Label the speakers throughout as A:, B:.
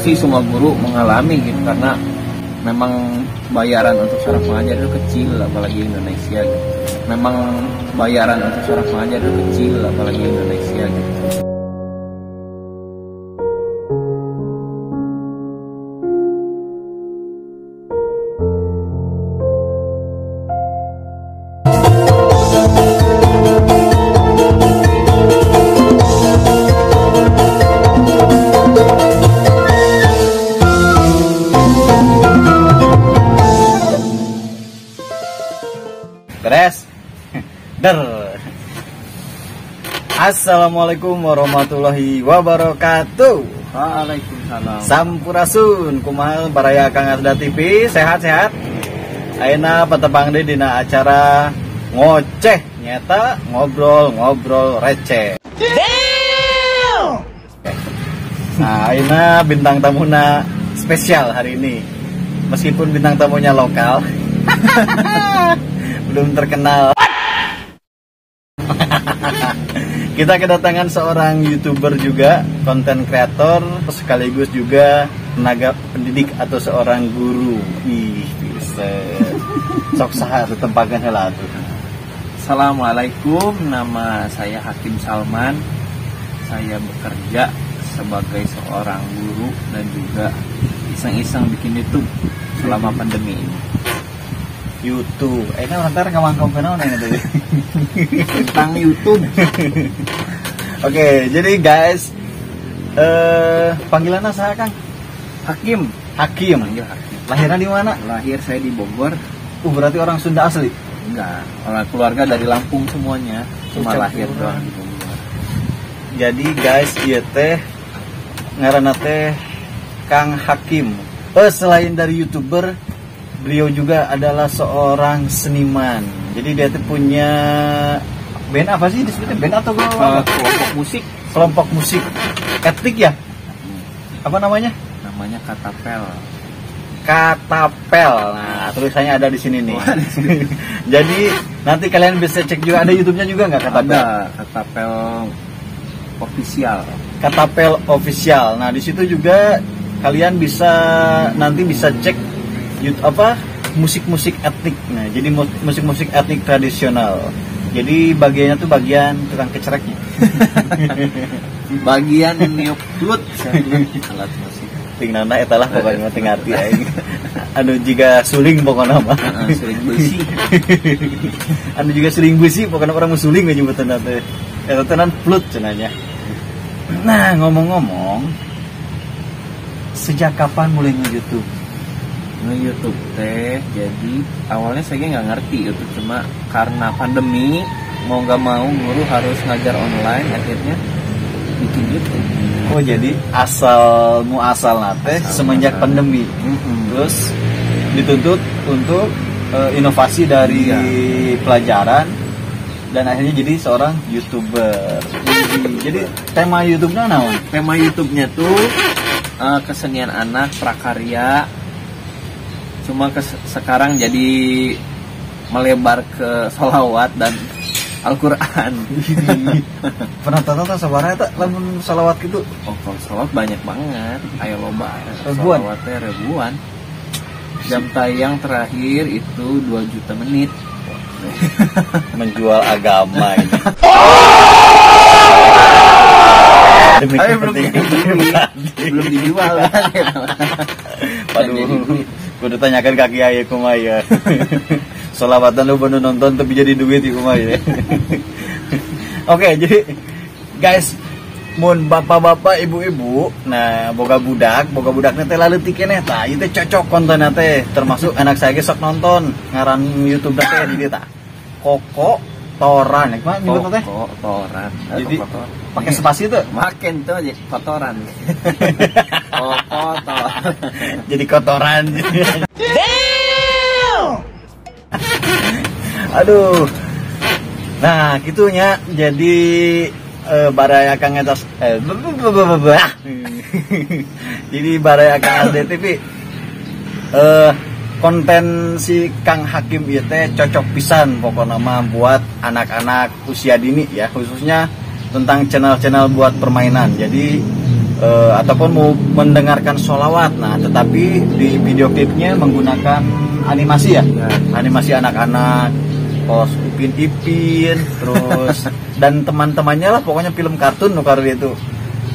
A: Pasti semua guru mengalami gitu, karena memang bayaran untuk seorang pengajar itu kecil, apalagi Indonesia gitu. Memang bayaran untuk seorang pengajar itu kecil, apalagi Indonesia gitu.
B: Beres. Der. Assalamualaikum warahmatullahi wabarakatuh.
A: Waalaikumsalam.
B: Sampurasun, kumaha baraya Kang Asda TV, sehat-sehat. Ayeuna patepang deui dina acara ngoceh nyata ngobrol-ngobrol receh. Damn! Nah, ayeuna bintang tamuna spesial hari ini. Meskipun bintang tamunya lokal. Belum terkenal. Kita kedatangan seorang YouTuber juga, konten kreator, sekaligus juga tenaga pendidik atau seorang guru. Ih, bisa. Sok saha tetempakan heula atuh.
A: Assalamualaikum, nama saya Hakim Salman. Saya bekerja sebagai seorang guru dan juga iseng-iseng bikin YouTube selama pandemi ini.
B: YouTube, ini orang tar ngamangkong kenal nih tadi
A: tentang YouTube.
B: Oke, jadi guys, panggilannya saya Kang
A: Hakim.
B: Hakim.
A: Panggil Hakim.
B: Lahirnya di mana?
A: Lahir saya di Bogor.
B: Berarti orang Sunda asli?
A: Enggak, orang keluarga dari Lampung semuanya. Cuma lahir doang di Bogor.
B: Jadi guys, ieu teh ngaranna teh Kang Hakim. Selain dari YouTuber, beliau juga adalah seorang seniman. Jadi dia tuh punya band, apa sih disebutnya? Band atau
A: kelompok musik?
B: Kelompok musik etnik ya? Apa namanya?
A: Namanya Katapel.
B: Katapel. Nah, tulisannya ada di sini nih. Jadi nanti kalian bisa cek juga, ada YouTube-nya juga nggak Katapel?
A: Ada, Katapel Official.
B: Katapel Official. Nah, di situ juga kalian bisa nanti bisa cek YouTube, apa musik-musik etnik. Nah, jadi musik-musik etnik tradisional. Jadi bagiannya tuh bagian tukang kecereknya.
A: Bagian niup flute, alat musik.
B: Tinggal eta lah pokoknya teu ngarti aing. Anu jiga suling pokoknya mah.
A: Suling besi.
B: Anu juga suling besi pokoknya orang musuling we nyebutan teh. Eta teh nan flute cenah. Nah, ngomong-ngomong, sejak kapan mulai nge-YouTube?
A: Nge-YouTube teh, jadi awalnya saya nggak ngerti YouTube, cuma karena pandemi mau nggak mau guru harus ngajar online, akhirnya bikin YouTube.
B: Oh, jadi asal muasal teh semenjak pandemi. Terus dituntut untuk inovasi dari pelajaran dan akhirnya jadi seorang YouTuber. Jadi tema YouTube-nya naon?
A: Tema YouTube-nya tuh kesenian anak, prakarya. Cuma sekarang jadi melebar ke sholawat dan Al-Quran.
B: Penonton tuh sabaraha eta lamun sholawat gitu?
A: Oh, kalau sholawat banyak banget. Ayo loba.
B: Ribuan.
A: Sholawatnya ribuan. Jam tayang terakhir itu 2 juta menit.
B: Menjual agama ini. Demi
A: Ayo, belum dijual.
B: Waduh. Kudu tanyakan ka kiai kumaha ya. Solawatan lu baru nonton tapi jadi duit ieu kumaha ya. Oke, jadi guys, mun bapak-bapak, ibu-ibu, nah boga budakna teh laleutik keneh tah, ieu teh cocok kontenna teh, termasuk anak saya ge sok nonton ngaran YouTube teh di dieu tah. Koko Toran, kumaha nyebutna teh?
A: Koko Toran.
B: Jadi pakai spasi tuh?
A: Makin tuh jadi kotoran. Koko Toran.
B: Jadi kotoran.
C: Damn!
B: Aduh. Nah, gitunya. Jadi baraya Kang Etas Jadi baraya Kang Asda TV konten si Kang Hakim ieu teh cocok pisan pokokna mah buat anak-anak usia dini ya, khususnya tentang channel-channel buat permainan. Jadi Ataupun mau mendengarkan sholawat. Nah, tetapi di video klipnya menggunakan animasi ya, animasi anak-anak, pos Upin Ipin, terus dan teman-temannya lah, pokoknya film kartun nukar itu.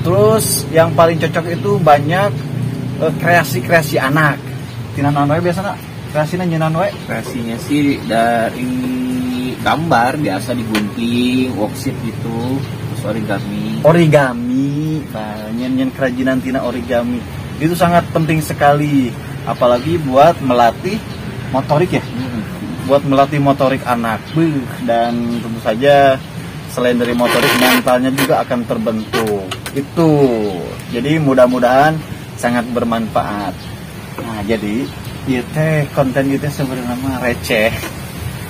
B: Terus yang paling cocok itu banyak kreasi-kreasi anak. Tina naon we biasana? Kreasina nyeunan we?
A: Kreasinya sih dari gambar biasa digunting, worksheet gitu, terus origami.
B: Origami, nah, nyen kerajinan tina origami itu sangat penting sekali, apalagi buat melatih motorik ya, buat melatih motorik anak. Dan tentu saja selain dari motorik, mentalnya juga akan terbentuk. Itu, jadi mudah-mudahan sangat bermanfaat. Nah, jadi ieu teh konten itu sebenarnya mah receh,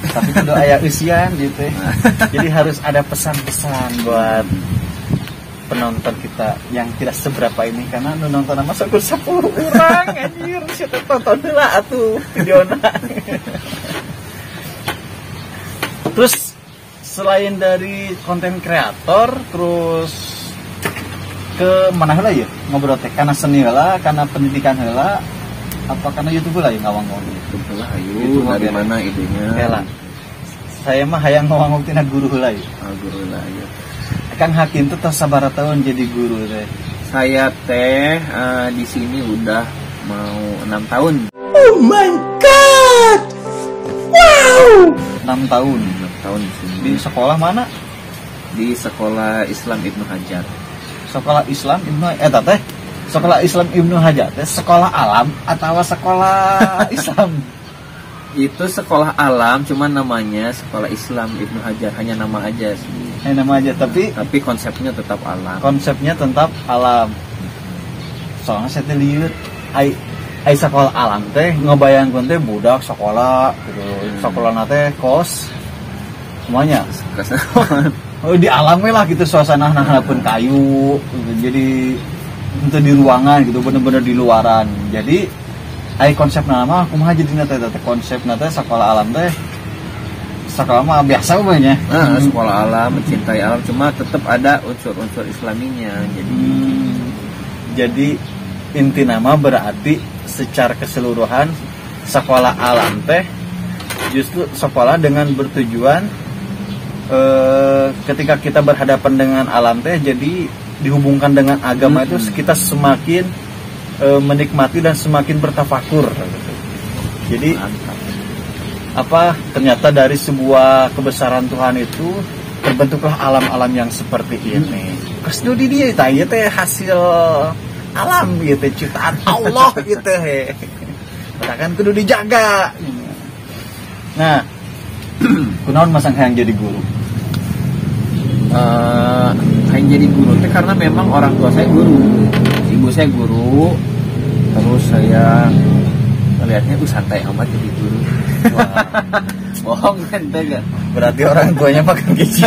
B: tapi kudu aya eusian gitu. Jadi harus ada pesan-pesan buat penonton kita yang tidak seberapa ini, karena nu nonton mah saukur 10 urang anjir, sia teh tonton heula atuh videona. Terus selain dari konten kreator, terus ke mana heula ya ngobrol teh? Karena seni heula, karena pendidikan heula, apa karena YouTube lah yang ngawang-ngawang?
A: YouTube lah, ayo dari mana idenya?
B: Heula. Saya mah hayang ngawang-ngawang tina guru heula ya.
A: Ah, guru heula ya.
B: Kang Hakim tuh tos sabaraha tahun jadi guru teh?
A: Saya teh di sini udah mau 6 tahun.
B: Oh my god. Wow. 6 tahun.
A: 6 tahun di sini.
B: Di sekolah mana?
A: Di Sekolah Islam Ibnu Hajar.
B: Sekolah Islam Ibnu teh Sekolah Islam Ibnu Hajar teh sekolah alam atau sekolah Islam?
A: Itu sekolah alam, cuman namanya Sekolah Islam Ibnu Hajar, hanya nama aja sih.
B: Hanya nama aja, tapi
A: konsepnya tetap alam.
B: Konsepnya tetap alam. Soalnya saya teh lieur ai sekolah alam teh ngebayangkeun teh budak sekolah gitu. Sekolahna teh kos semuanya. Oh, di alam we lah gitu, suasana hareupeun kayu gitu. Jadi itu di ruangan gitu, bener-bener di luaran. Jadi ai konsep nama kumaha jadina teh konsepna teh sekolah alam teh sekolah mah biasa we nya.
A: Sekolah alam, mencintai alam, cuma tetap ada unsur-unsur islaminya. Jadi
B: jadi inti nama berarti secara keseluruhan sekolah alam teh justru sekolah dengan bertujuan ketika kita berhadapan dengan alam teh jadi dihubungkan dengan agama itu kita semakin menikmati dan semakin bertafakur gitu. Jadi
A: mantap.
B: Apa ternyata dari sebuah kebesaran Tuhan itu terbentuklah alam-alam yang seperti ini. Kos nu di dieu tah ieu teh hasil alam gitu, ciptaan Allah gitu he. Kan kudu dijaga. Nah, kunaon masang hayang jadi guru?
A: Hayang jadi guru teh karena memang orang tua saya guru, ibu saya guru, terus saya melihatnya santai amat jadi guru.
B: Wah.
A: Bohong kan teh gak?
B: Berarti orang tuanya pakai gaji.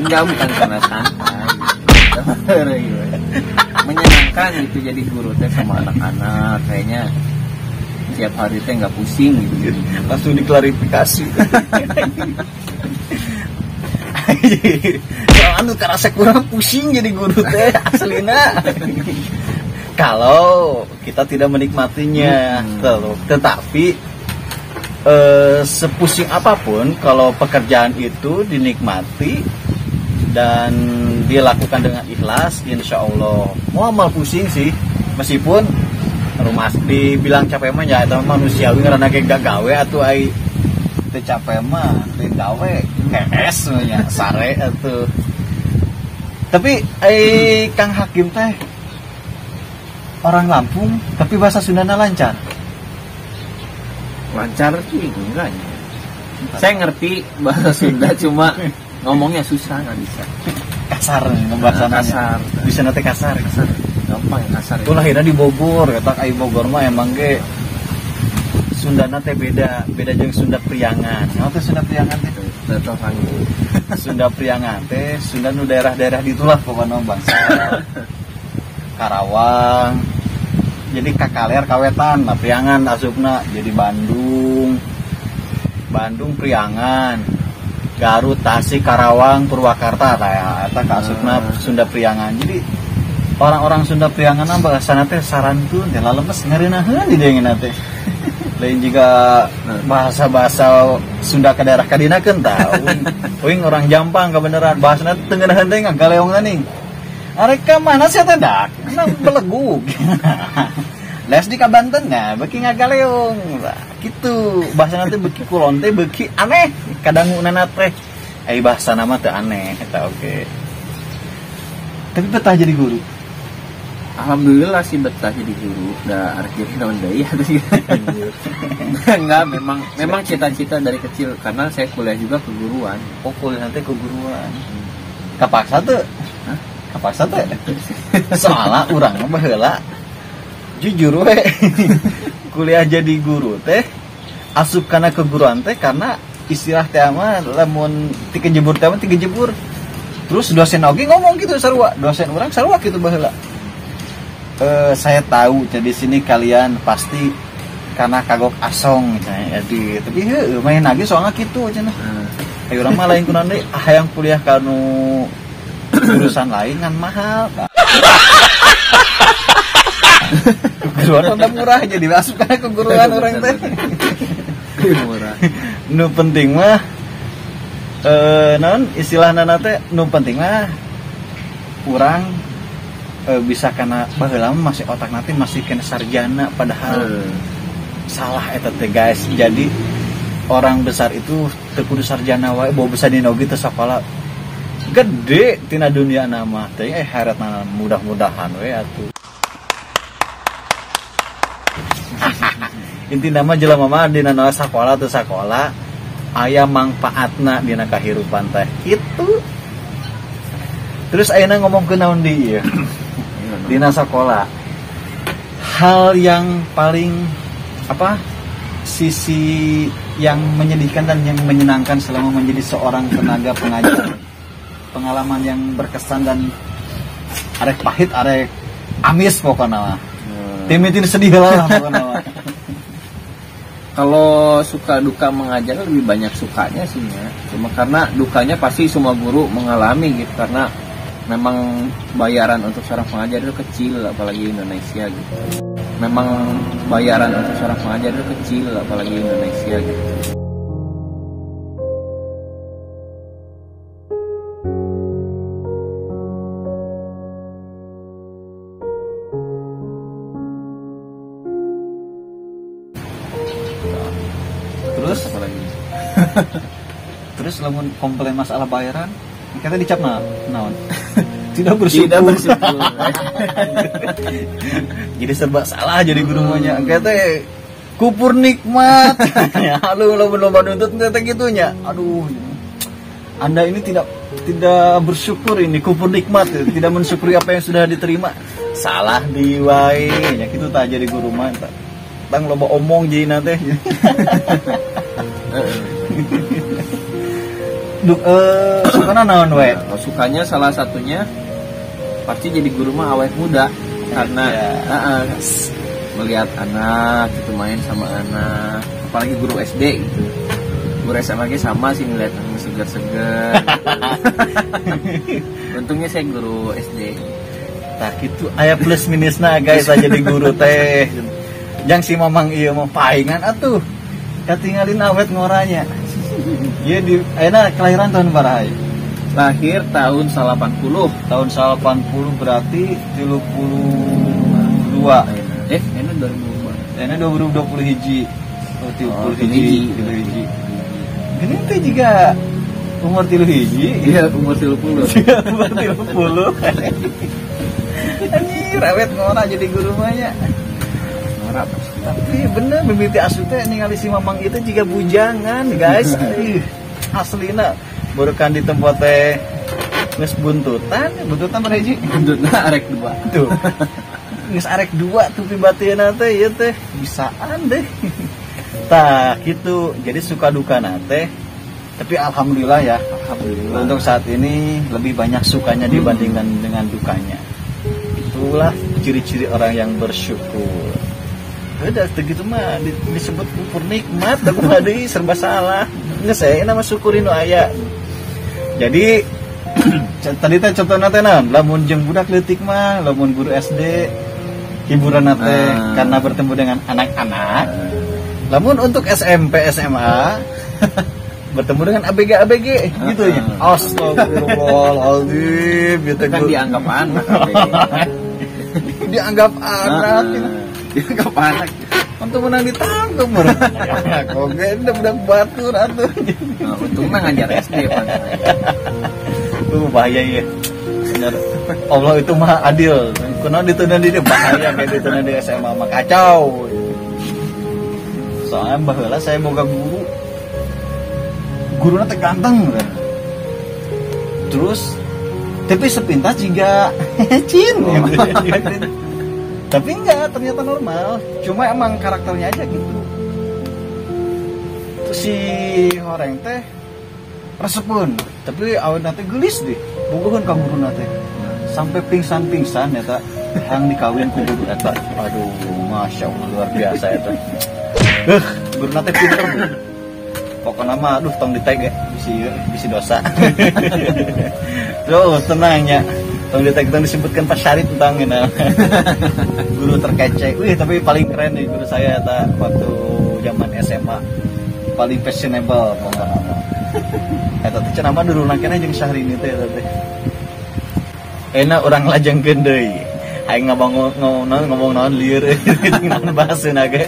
A: Enggak, bukan karena santai. Menyenangkan gitu jadi guru teh sama anak-anak, kayaknya tiap hari teh nggak pusing gitu.
B: Langsung diklarifikasi. Soalnya karena kurang pusing jadi guru teh aslina. Kalau kita tidak menikmatinya, tetapi sepusing apapun kalau pekerjaan itu dinikmati dan dilakukan dengan ikhlas, insya Allah mau amal pusing sih, meskipun rumah dibilang capek mah ya itu manusiawi karena kayak gak gawe atau ai teu capek mah teu gawe hees nya sare atuh. Tapi ai Kang Hakim teh orang Lampung tapi bahasa Sundana lancar.
A: Lancar sih enggak ya. Saya ngerti bahasa Sunda cuma ngomongnya susah, nggak bisa.
B: Kasar bahasanya.
A: Kasar.
B: Bisa nanti kasar.
A: Kasar. Gampang ya kasar.
B: Itu lahirnya di Bogor, kata ai Bogor mah emang ge Sundana teh beda, beda jeung Sunda Priangan. Naon teh Sunda Priangan teh?
A: Teu panggil.
B: Sunda Priangan teh Sunda nu daerah-daerah ditulah pokokna bangsa. Karawang. Jadi kakaler kawetan, nah Priangan asupna jadi Bandung. Bandung Priangan. Garut, Tasik, Karawang, Purwakarta tah eta kaasupna Sunda Priangan. Jadi Orang-orang Sunda Priangan bahasana teh sarantun teh lalemes ngareunaheun di dieu teh. Lain juga bahasa-bahasa Sunda ke daerah kadinakeun tah. Uing orang Jampang kebenaran bahasana teu ngeunaheun teh ngagaleongan ning. Arek ka mana sia teh dak? Kana belegug. Les di ka Banten nah beuki ngagaleong. Kitu bahasana teh beuki kulon teh beuki aneh kadangunana teh. Ai bahasana mah teu aneh eta oge. Tapi betah jadi guru.
A: Alhamdulillah sih betah jadi guru. Da arek jadi naon deui atuh. Enggak, memang cita-cita dari kecil karena saya kuliah juga keguruan.
B: Oh, kuliah nanti keguruan. Kapaksa tuh. Hah? Kapaksa tuh. Soalnya urang mah baheula jujur we. Kuliah jadi guru teh asup kana keguruan teh karena istilah teh mah lamun ti kejebur teh mah ti kejebur. Terus dosen oge ngomong gitu sarua, dosen urang sarua kitu baheula. Saya tahu jadi sini kalian pasti karena kagok asong cenah jadi tapi heueuh main lagi soalnya kitu cenah. Ayo urang mah lain kunaon deui hayang kuliah kanu jurusan lain kan mahal. Keguruan udah murah jadi asup kana keguruan urang teh.
A: Murah.
B: Nu penting mah naon istilahna teh nu penting mah urang bisa karena baheula masih otak nanti masih kena sarjana padahal salah eta teh guys. Jadi orang besar itu teu kudu sarjana wae bawa besar dina oge teu sakola gede tina dunia nama teh heretna mudah-mudahan we atuh. Intina mah jelema mah dina sakola teu sakola aya mangpaatna dina kahirupan teh kitu. Terus ayeuna ngomongkeun naon deui ieu? Dina sekolah. Hal yang paling apa? Sisi yang menyedihkan dan yang menyenangkan selama menjadi seorang tenaga pengajar. Pengalaman yang berkesan dan arek pahit, arek amis pokoknya mah. Timitin sedih lah pokoknya mah.
A: Kalau suka duka mengajar lebih banyak sukanya sih ya. Cuma karena dukanya pasti semua guru mengalami gitu karena memang bayaran untuk seorang pengajar itu kecil apalagi Indonesia gitu. Memang bayaran untuk seorang pengajar itu kecil apalagi Indonesia gitu.
B: Terus
A: apa lagi?
B: Terus lamun komplain masalah bayaran, kita dicap naon? Tidak bersyukur.
A: Tidak bersyukur.
B: Jadi serba salah jadi guru mah. Kita kupur nikmat. Ya, lu lomba nuntut teh gitunya. Aduh. Anda ini tidak bersyukur ini kupur nikmat, tidak mensyukuri apa yang sudah diterima. Salah di wae. Ya kitu tah jadi guru mah. Tang loba omong jadi teh. Sukana naon we?
A: Nah, sukanya salah satunya pasti jadi guru mah awet muda karena melihat anak gitu main sama anak, apalagi guru SD gitu. Guru SMA sama sih ngeliat anak segar-segar. Untungnya saya guru SD.
B: Tah kitu aya plus minusna guys jadi guru teh. Jang si mamang ieu mah paingan atuh. Katingalin awet ngoranya. Iya di ayeuna kelahiran tahun baraha?
A: Lahir tahun 80.
B: Tahun 80 berarti 32.
A: Ini 2002.
B: Ini 2020 hiji. Oh, 30 hiji, 30 hiji. Gini teh juga umur 3 hiji.
A: Iya, umur 30.
B: Umur 30. Anjir, awet ngora jadi guru mah nya.
A: Ngora pasti.
B: Tapi bener mimiti asuh teh ningali si mamang itu juga bujangan, guys. Ih, aslina burukan di tempat teh geus buntutan, buntutan berapa hiji?
A: Buntutna arek 2.
B: Tuh. Geus arek 2 tuh pibateuna teh ieu teh bisaan deh. Tah gitu. Jadi suka dukana teh. Tapi alhamdulillah ya,
A: alhamdulillah.
B: Untuk saat ini lebih banyak sukanya dibandingkan dengan dukanya. Itulah ciri-ciri orang yang bersyukur. Udah begitu mah disebut kupur nikmat, aku mah deui serba salah. Geus saya nama syukurin nu aya. Jadi Tadi teh contohna teh naon? Lamun jeung budak leutik mah, lamun guru SD hiburan teh karena bertemu dengan anak-anak. Lamun untuk SMP SMA bertemu dengan ABG ABG gitu ya. Astagfirullahaladzim gitu
A: kan dianggap anak.
B: Dianggap anak.
A: Dianggap anak.
B: Untuk menang ditangkap meureun. Oke, budak batur atuh.
A: Nah, untung mah ngajar SD Pak.
B: Bahaya ya. Bener. Allah itu maha adil. Kunaon ditunda di bahaya kayak ditunda di SMA mah kacau. Soalnya baheula saya boga guru. Guruna teh ganteng kan. Terus tapi sepintas juga cin. Oh. Tapi enggak, ternyata normal. Cuma emang karakternya aja gitu. Terus si horeng teh resepeun, tapi awet teh gelis deh. Bogoheun ka guruna teh. Sampai pingsan-pingsan eta hang dikawin ku guru eta. Aduh, masya Allah luar biasa eta. Guruna teh pinter. Pokoknya mah aduh tong ditag ya, bisi dosa. Terus tenang ya. Tong ditag tong disebutkan Pak Syarif tentang ini. Guru terkece. Wih, tapi paling keren nih guru saya eta waktu zaman SMA. Paling fashionable pokoknya mah. Eta teh cenah mah duruna keneh jeung Syahrini teh eta teh. Enak urang lajengkeun deui. Aing ngomong naon lieur jeung naon bahaseuna ge.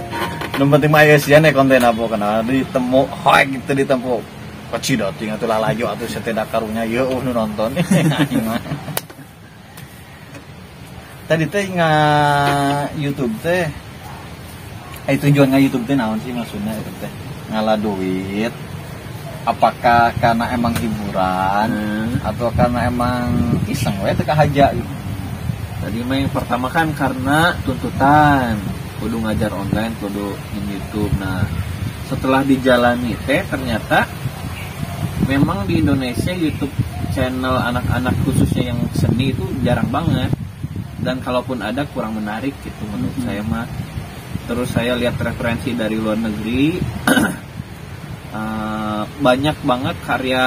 B: Nu penting mah aya sia konten apa kana ditemu hoek gitu ditemu. Kacida ting atuh lalajo atuh sateda karunya ieu nu nonton. Aing mah. Tadi teh nga YouTube teh tujuan nga YouTube teh naon sih maksudna itu teh? Ngala duit. Apakah karena emang hiburan atau karena emang iseng we teu kahaja gitu.
A: Tadi mah yang pertama kan karena tuntutan kudu ngajar online, kudu di YouTube. Nah, setelah dijalani teh ternyata memang di Indonesia YouTube channel anak-anak khususnya yang seni itu jarang banget. Dan kalaupun ada kurang menarik gitu menurut saya mah. Terus saya lihat referensi dari luar negeri. Banyak banget karya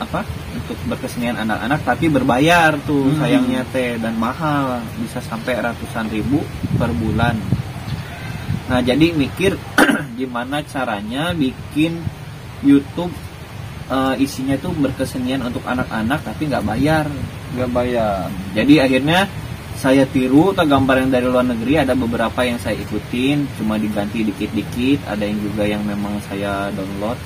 A: apa untuk berkesenian anak-anak tapi berbayar tuh sayangnya teh dan mahal, bisa sampai ratusan ribu per bulan. Nah, jadi mikir gimana caranya bikin YouTube isinya tuh berkesenian untuk anak-anak tapi nggak bayar.
B: Nggak bayar.
A: Jadi akhirnya saya tiru atau gambar yang dari luar negeri, ada beberapa yang saya ikutin, cuma diganti dikit-dikit, ada yang juga yang memang saya download,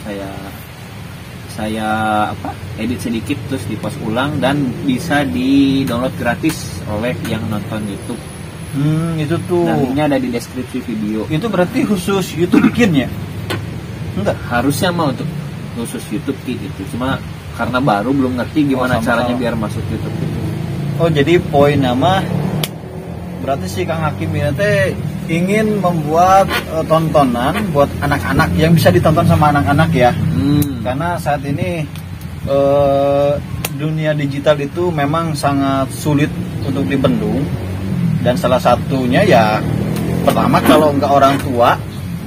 A: saya apa edit sedikit terus dipost ulang dan bisa di download gratis oleh yang nonton YouTube.
B: Itu tuh.
A: Dan linknya ada di deskripsi video.
B: Itu berarti khusus YouTube bikin ya? Enggak.
A: Harusnya mah untuk khusus YouTube gitu. Cuma karena baru belum ngerti gimana caranya biar masuk YouTube gitu.
B: Oh, jadi poin nama berarti si Kang Hakim ini teh ingin membuat tontonan buat anak-anak yang bisa ditonton sama anak-anak ya. Karena saat ini dunia digital itu memang sangat sulit untuk dibendung. Dan salah satunya ya pertama kalau nggak orang tua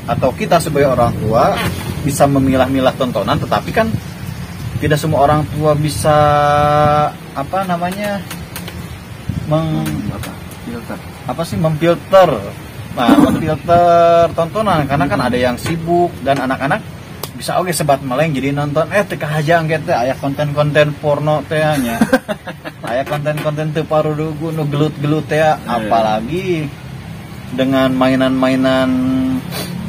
B: atau kita sebagai orang tua bisa memilah-milah tontonan, tetapi kan tidak semua orang tua bisa apa namanya memfilter. Nah, memfilter tontonan karena kan ada yang sibuk dan anak-anak bisa oke sebat meleng jadi nonton teu kahajang teh aya konten-konten porno teh nya. Aya konten-konten teu parudugu nu gelut-gelut teh, apalagi dengan mainan-mainan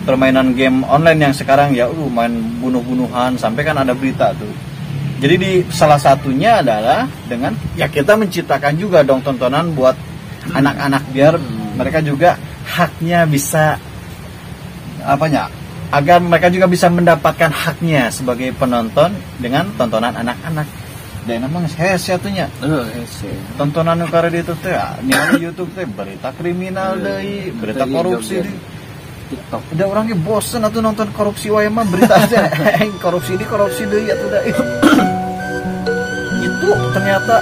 B: permainan game online yang sekarang ya main bunuh-bunuhan sampai kan ada berita tuh. Jadi di salah satunya adalah dengan ya kita menciptakan juga dong tontonan buat anak-anak biar mereka juga haknya bisa apanya, agar mereka juga bisa mendapatkan haknya sebagai penonton dengan tontonan anak-anak. Dan emang hese atunya.
A: Hese.
B: Tontonan nu karena itu teh ningali YouTube teh berita kriminal deui, berita korupsi deui.
A: TikTok.
B: Udah orangnya bosen atuh nonton korupsi wae mah berita aja. Korupsi di korupsi deui atuh da. Itu ternyata